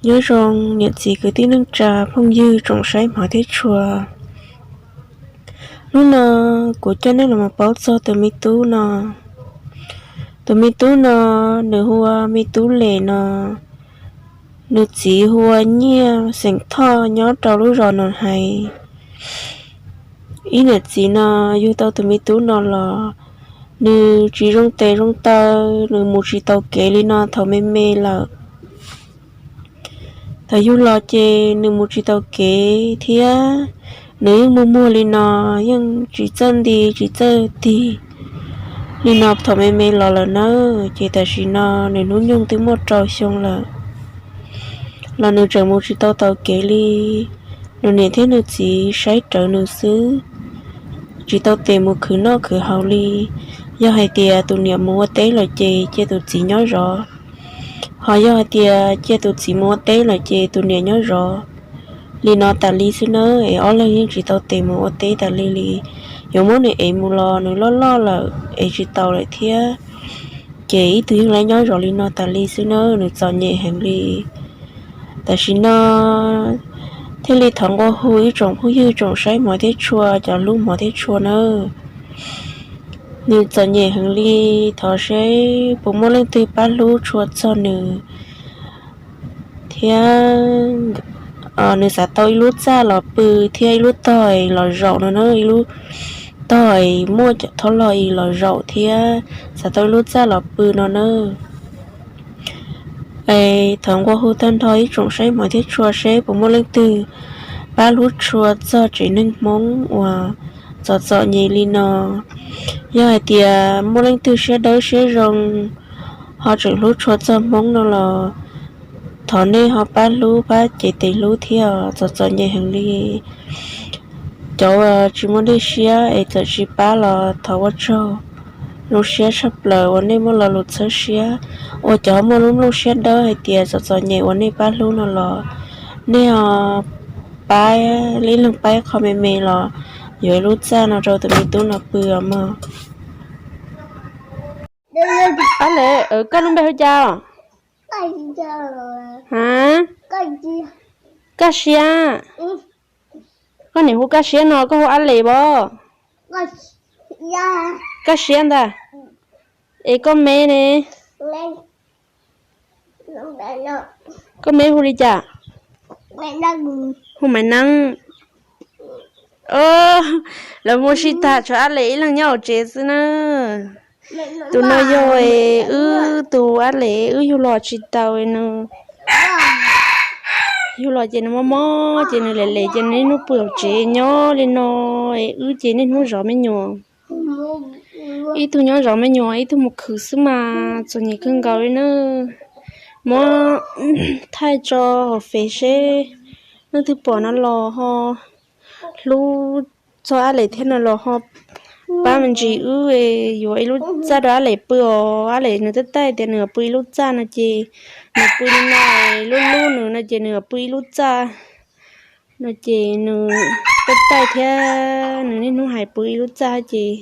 Nyob zoo niam txiv kwv tij neej tsa phooj ywg tsoom saib hmov thiab tshua. Hnub no kuv coj nej los mus paub txog tus me tub no. Tus me tub no, nws hu ua me tub Les no, nws txiv hu ua Nyiaj xeem Thoj nyob rau lub zos Noos Hais. Ib niam txiv no yug tau tus me tub no los nws tsis zoo tes zoo taw, nws mus tsis tau kev li no thaum me me lawm. Thaum yug los ces nws mus tsis tau kev thiab nws yeej muaj muag li no, yeej tsis txawj nti tsis txawj tig li no thaum me me los lawm na. Ces tam sim no nws hnub nyoog twb muaj rau xyoo lawm los nws tseem mus tsis tau taus kev li. Nws niam thiab nws txiv saib rawv nws xwb, tsis tau tes mus khwv noj khwv haus li. Yog hais tias tus niam mus ua teb lawm ces cia tus txiv nyob zov, ho yog hais tias cia tus txiv mus ua teb lawm ces tus niam nyob zov. Li no tas li xwb nawb, es ob leeg yeej tsis tau tes mus ua teb tas li li. Yuav muab nws ev mus los nws loj loj lawm ev tsis taus lawm thiab. Ces ib tug yeej laib nyob zov li no tas li xwb nawb, nws txom nyem heev li. Tam sim no thiaj li thov nqua hu ib tsoom phooj ywg tsoom saib hmov thiab tshua, cov hlub hmov thiab tshua nawb. Nws txom nyem heev li, thov seb puas muaj leej twg pab hlub tshua txog nws thiab. Nws xav tau ib lub txaj los pw thiab ib lub tog los zaum no na, ib lub tog muaj cov thob log los zaum thiab xav tau ib lub txaj los pw no na. Es thov nqua hu tag nrho ib tsoom saib hmov thiab tshua seb puas muaj leej twg pab hlub tshua txog tsev neeg Hmoob uas txom txom nyem li no. Yog hais tias muaj leej twg siab dawb siab zoo ho tseem hlub tshua txog Hmoob no los thov nej ho pab hlub pab cev tes hlub thiab, txom txom nyem heev li. Cov uas tsis muaj dej siab es txawm tsis pab los thov ua tsaug, zoo siab tshaj plaws uas nej muaj lo lus txhawb siab. Uas cov muaj lub nplooj siab dawb hais tias txom txom nyem uas nej pab hlub no los nej ho pab, ib leeg pab ib qho me me los yuav ib lub txaj no rau tus me tub no pw os mog. Ab le, koj lub npe hu cas? Ha, Kaj Siab. Koj niam hu Kaj Siab no koj hu Ab Les pov? Kaj Siab ntag. Es koj me ne? Koj me hu li cas? Hu Maiv Neeb. Lawv mus sib tag tshuav Ab Les ib leeg nyob hauv tsev xwb na. Tus no yog wb tus Ab Les, wb yug los tsis tau nws. Yug los ces nws mob mob ces nws lem lem ces nws niaj hnub pw hauv tsev nyob li no. Wb ces niaj hnub zov me nyuam, ib tug nyob zov me nyuam ib tug mus khwv xwb mas txom nyem kawg nkaus li na. Muab thaij tso hauv Fev seb leej twg pom no los ho hlub txog Ab Les thiab no los ho pab me ntsis wb yuav ib lub txaj rau Ab Les pw os. Ab Les nws tab taij tias nws pw ib lub txaj no ces nws pw li no, lub lub nws no ces nws pw ib lub txaj no ces nws tab taij thiab nws niaj hnub hais pw ib lub txaj ces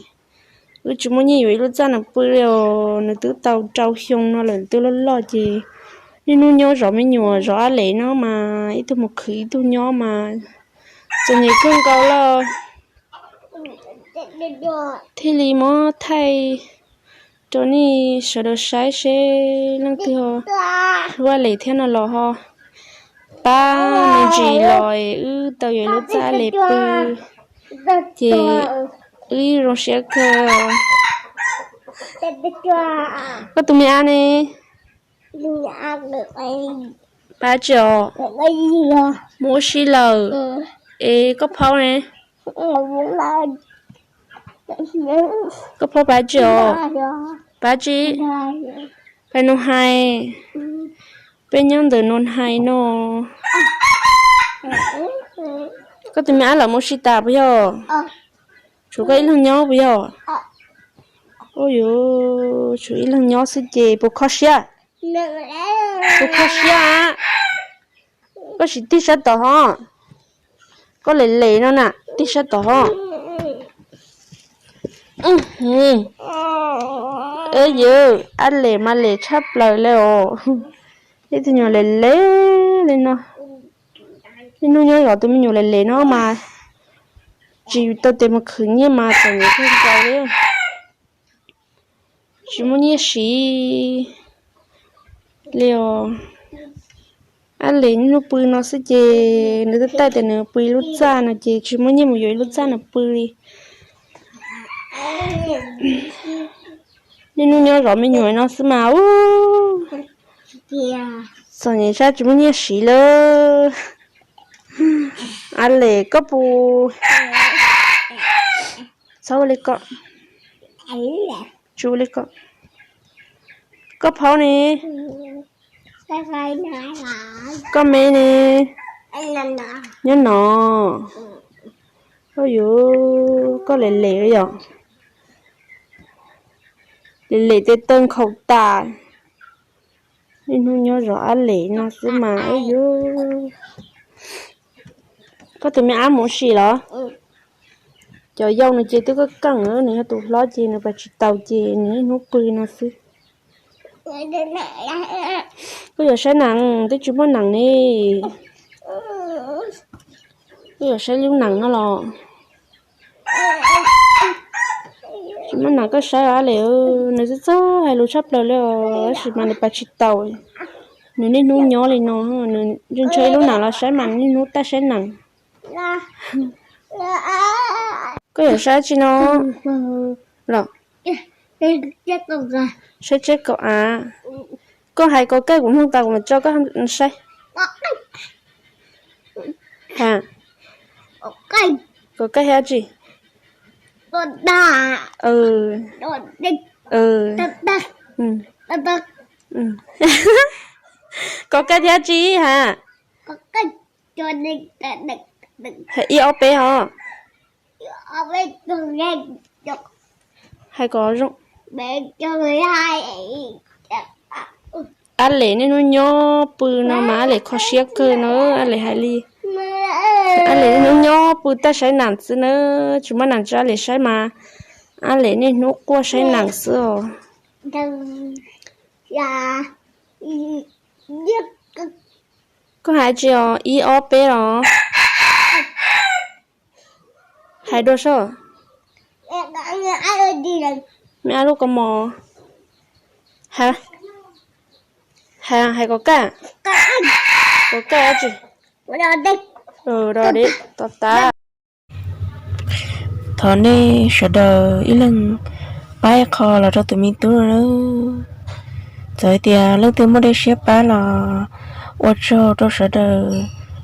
wb tsis muaj nyiaj yuav ib lub txaj nws pw li os. Nws twb tau rau xyoo no lawm twb loj loj ces niaj hnub nyob zov me nyuam zov Ab Les no mas ib tug mus khwv ib tug nyob mas txom nyem kawg nkaus li. Thiaj li muab thaij rau nej sawv daws saib seb leej twg hlub Ab Les thiab no los ho pab me ntsis los wb tau yuav ib lub txaj Ab Les pw ces wb zoo siab kawg. Koj tus me ab ne? Pab tsi os? Mus ua si lawm. Es koj phaub ne? Koj phaub pab tsi os? Pab tsi? Pab Nus Hais. Peb nyob ntawm Nus Hais no. Koj tus me ab lawv mus si tas puas yog? Tshuav koj ib leeg nyob puas yog? Ua yuav tshuav ib leeg nyob xwb ces puas kho siab? Puas kho siab? Koj sim tig sab tod ho. Koj lem lem no na, tig sab tod ho. Yawm, Ab Les mas lem tshaj plaws li os. Ib tug nyuam lem lem li no, niaj hnub nyob zov tus me nyuam lem lem no mas tsis tau tes mus khwv nyiaj mas txom nyem kawg nkaus li. Tsis muaj nyiaj siv li os. Ab Lis niaj hnub pw no xwb ces nws twb taij tias nws pw ib lub txaj no ces tsis muaj nyiaj mus yuav ib lub txaj nws pw li. Niaj hnub nyob zov me nyuam no xwb mas ub, txom nyem sab tsis muaj nyiaj siv lawm. Ab Lis koj puas, txhob ua li ko, tsis ua li ko. Koj phaub ne, koj me ne, nyob no. Ub yuv, koj lem lem yom, lem lem tes taw nkhaus tas. Niaj hnub nyob zov Ab Lis no xwb mas ub yuv. Koj tus me ab mus ua si los? Cov yau no ces twb kaj keej, nws yog tus hlob ces nws pais tsis taus ces nws niaj hnub pw no xwb. Koj yuav saib nees twb tsis muaj nees ne. Koj yuav saib lub nees no los? Tsis muaj nees koj saib Ab Lis, nws txawj txawj hais lus tshaj plaws li os, tab sis mas nws pais tsis taus. Nws niaj hnub nyob li no, nws ntshe ib lub nees los saib mas niaj hnub tab saib nees. Koj yuav saib tsi no los? Saib tseb kaum av. Koj hais kom kaj kuv mloog tas kuv mam tso koj saib. Ha, kom kaj thiab tsi? Kom kaj thiab tsi ha? Ib ob peb ho. Hais kom zoo. Ab Lis niaj hnub nyob pw no mas Ab Lis kho siab kawg no, Ab Lis hais li. Ab Lis niaj hnub nyob pw tab saib nees xwb na, tsis muaj nees tso Ab Lis saib mas Ab Lis niaj hnub quaj saib nees xwb os. Koj hais tsi os, ib ob peb los? Hais dua soj. Me ab lub kaus mom. Hais kom kaj. Kom kaj tsi? Tos tas. Thov nej sawv daws ib leeg pab ib qho los rau tus me tub no na. Txawm hais tias leej twg muaj dej siab pab los ua tsaug rau sawv daws.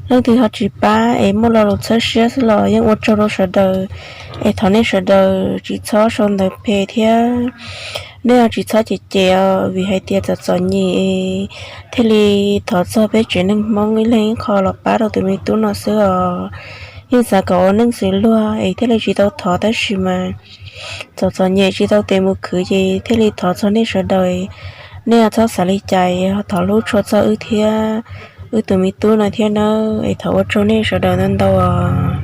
Leej twg ho tsis pab es muaj lo lus txhawb siab xwb los yeej ua tsaug rau sawv daws. Es thov nej sawv daws tsis txhob sau ntawv phem thiab nej tsis txhob cem cem os, vim hais tias txom txom nyem thiaj li thov txog peb tsev neeg Hmoob ib leeg ib qho los pab rau tus me tub no xwb os. Yeej xav kom ua neej xws luag es thiaj li tsis tau thov tab sis mas txom txom nyem tsis tau tes mus khwv ces thiaj li thov txog nej sawv daws. Nej txhob xav li cas, thov hlub tshua txog wb thiab wb tus me tub no thiab nawb, es thov ua tsaug nej sawv daws ntau ntau os.